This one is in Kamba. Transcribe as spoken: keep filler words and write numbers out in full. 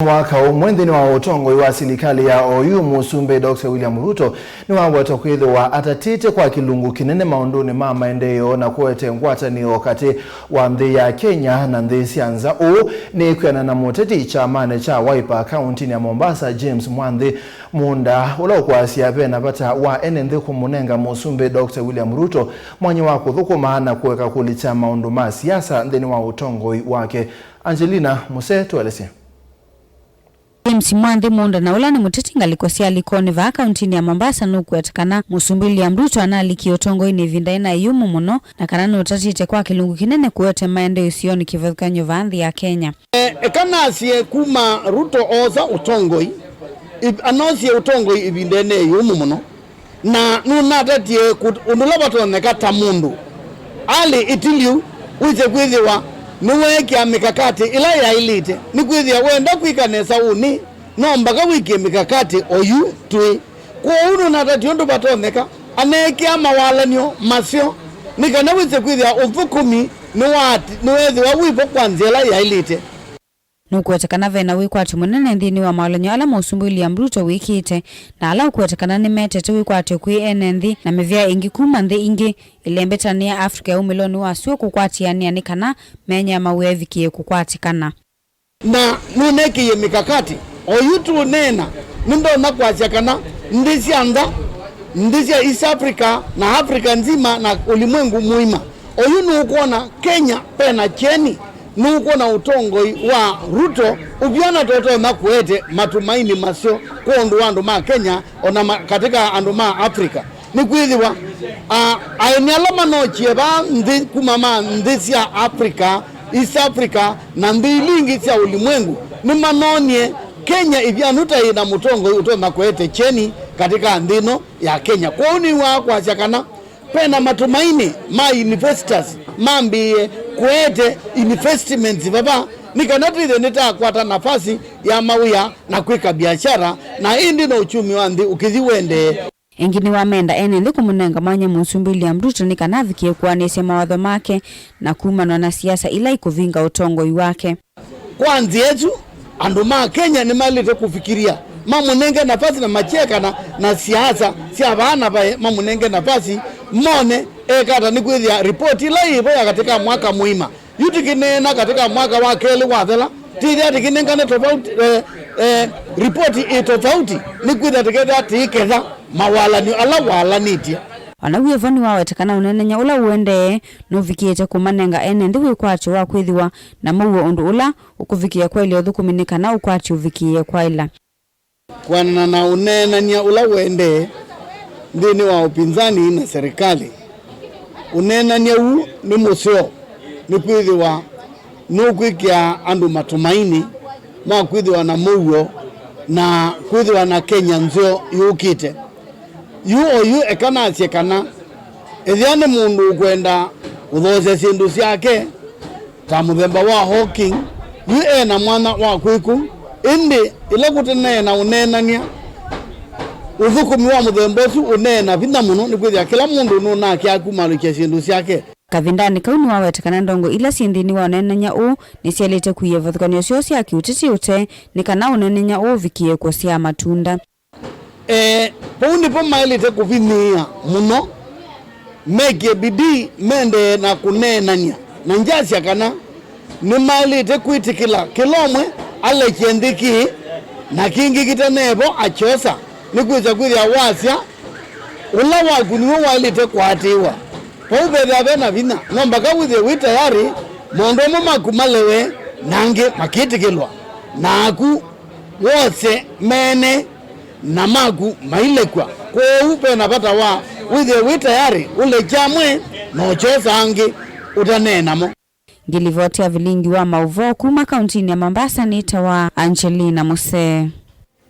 Mwaka ũmwe nthĩnĩ wa ũtongoi wa silikalĩ ya oyu, Mũsumbĩ Doctor William Ruto nĩwawetwa kwĩthĩwa atatĩte kwa kĩlungu kĩnene maũndũnĩ ma maendeeo na kũete ngwatanĩo katĩ wa nthĩ ya Kenya na nthĩ sya nza. Ũũ nĩ kwĩanana na mũteti kyamanĩ kya Wiper kauntinĩ ya Mombasa, James Mwanthi Munda, ũla ũkwasya ve na vata wa ene nthĩ kũmũnenga Mũsumbĩ Doctor William Ruto mwanya wa kũthũkũma na kũeka kũlikya maũndũ ma siasa nthĩnĩ wa ũtongoi wake. Angelina Muse, tũelesye. James Mwanthi Munda, na ũla nĩ mũteti ngalĩko sya Likoni vaa kauntinĩ ya Mombasa, nũkũweta kana Mũsumbĩ William Ruto analikie ũtongoinĩ ĩvinda yĩna ĩyumu mũno, na kana nũtatĩte kwa kĩlungu kĩnene kũete maendeeo isionĩ kĩvathũkany'o vaa nthĩ ya Kenya. E, eka nasye kuma Ruto oosa ũtongoi, ĩv-, anoosie ũtongoi ĩvindanĩ ĩyumu mũno. Na nũnatatie kũ-, ũndũ ũla vatonyeka ta mũndũ alĩ ĩtilyu wĩse kwĩthĩwa nĩweekĩa mĩkakatĩ ĩla yaĩlĩte, nĩkwĩthĩa wenda kwĩka nesa ũnĩ, no mbaka wĩkĩe mĩkakatĩ oyu twĩ. Kwoou nũnatatie ũndũ vatonyeka aneekĩa mawalany'o maseo nĩ kana wĩse kwĩthĩa ũthũkũmi nĩwati-, nĩweethĩwa wĩvo kwa nzĩa ĩla yaĩlĩte. Nũkũweta kana ve na wĩkwatyo mũnene nthĩnĩ wa mawalany'o ala Mũsumbĩ William Ruto wĩkĩte, na ala ũkũwetekana nĩmetete wĩkwatyo kwĩ ene nthĩ na mĩvĩa ĩngĩ kuma nthĩ ingĩ ĩlembetanĩa Africa ya umĩlonĩ wa sua kũkwatĩanĩa nĩ kana mĩanya ya mawĩa ĩvikĩe kũkwatĩkana. Na nũnekĩie mĩkakatĩ. Oyu tũneena, nĩndonya kwasya kana nthĩ sya nza, nthĩ sya East Africa na Africa nzima na ũlimwengu mũima, oyu nũkwona Kenya pena kyeni, nũkwona ũtongoi wa Ruto ũvyana tũtonya kũete matumaini maseo kwa ũndũ wa andũ ma Kenya, ona ma-, katika andũ ma Africa. Nĩkwĩthĩwa, a, aeni ala manokie vaa nthĩ kuma ma nthĩ sya Africa, East Africa, na nthĩ ila ingĩ sya ũlimwengu, nĩmanonie Kenya ĩvyanu ta yĩna mũtongoi ũtonya kũete kyeni katika nthĩ ĩno ya Kenya. Kwoou nĩwaa kwasya kana pena matumaini ma investors mambĩĩe kũete investments vava, nĩ kana twĩthĩe nĩtakwata nafasi ya mawĩa na kwĩka biashara, na ĩndĩ na uchumi wa nthĩ ũkĩthi wendee. Ĩngĩ nĩwamenda ene nthĩ kũmũnenga mwanya Mũsumbĩ William Ruto nĩ kana avikĩe kũanĩsya mawatho make na kumanwa na siasa ila ikũvinga ũtongoi wake. Kwa nzĩa ĩsu, andũ ma Kenya nĩmaĩlĩte kũfikiria mamũnenge nafasi na makyekana na siasa sya vaa na vaĩ, mamũnenge nafasi mone ekata nĩkwĩthĩa ripoti ĩla yĩvo ya katĩ ka mwaka mũima yu tĩkĩneena katĩ ka mwaka wa kelĩ wathela, tĩthĩa tĩkĩnengane tofauti, eh, eh, ripoti ĩ tofauti, nĩkwĩthĩa tĩkethĩa tĩiketha mawalany'o ala walanĩtye. O na wĩ vo, nĩwaweta kana ũneenany'a ũla ũendee nũvikĩĩte kũmanenga ene nthĩ wĩkwatyo wa kwĩthĩwa na mũuo ũndũ ũla ũkũvikĩĩa kwaĩlya ũthũkũmi nĩ kana ũkwati ũvikĩĩe kwaĩla. Kwĩanana na ũneenany'a ũla ũendee nthĩnĩ wa ũpinzani na serikali, ũneenany'a ũũ nĩ mũseo nĩkwĩthĩwa nũkwĩkĩa andũ matumaini ma kwĩthĩwa na mũuo na kwĩthĩwa na Kenya nzeo yũkĩte. Yu oyu eka nasye kana ethĩa nĩ mũndũ ũkwenda kũthoosya syĩndũ syake, ta mũthemba wa hawking, yu e na mwanya wa kwĩkũ, ĩndĩ ĩla kũteneena ũneenany'a, ũthũkũmi wa mũthemba ũsu ũneena vinya mũno, nĩkwĩthĩa kĩla mũndũ nũnakĩa kumalũkya syĩndũ syake. Kavindanĩ kau nĩwaweta kana ndongo ila syĩ nthĩnĩ wa ũneenany'a ũũ nĩsyaĩlĩte kũia ĩvathũkany'o syoo sya kĩũteti ũtee nĩ kana ũneenany'a ũũ ũvikĩe kũsyaa matunda. E, vau nĩvo maĩlĩte kũvinyĩĩa mũno, mekĩe bidii mendee na kũneenany'a, na ngyasya kana nĩmaĩlĩte kwĩtĩkĩla kĩla ũmwe alekye nthĩ kĩĩ na kĩngĩ kĩtenevo akyosa, nĩkwĩsa kwĩthĩa wasya ũla waku nĩw'o waĩlĩte kũatĩĩwa. Vau vethĩwa ve na vinya, no mbaka wĩthĩe wĩ tayarĩ maũndũ amwe maku malewe na angĩ makĩtĩkĩlwa, naku wose mene na maku mailekw'a. Kwoou ve na vata wa wĩthĩe wĩ tayarĩ ũlekya amwe na ũkyosa angĩ ũtanee namo. Ngĩlivoti ya vilingi wa maũvoo kuma kauntinĩ ya Mombasa nĩtawa Angelina Musee.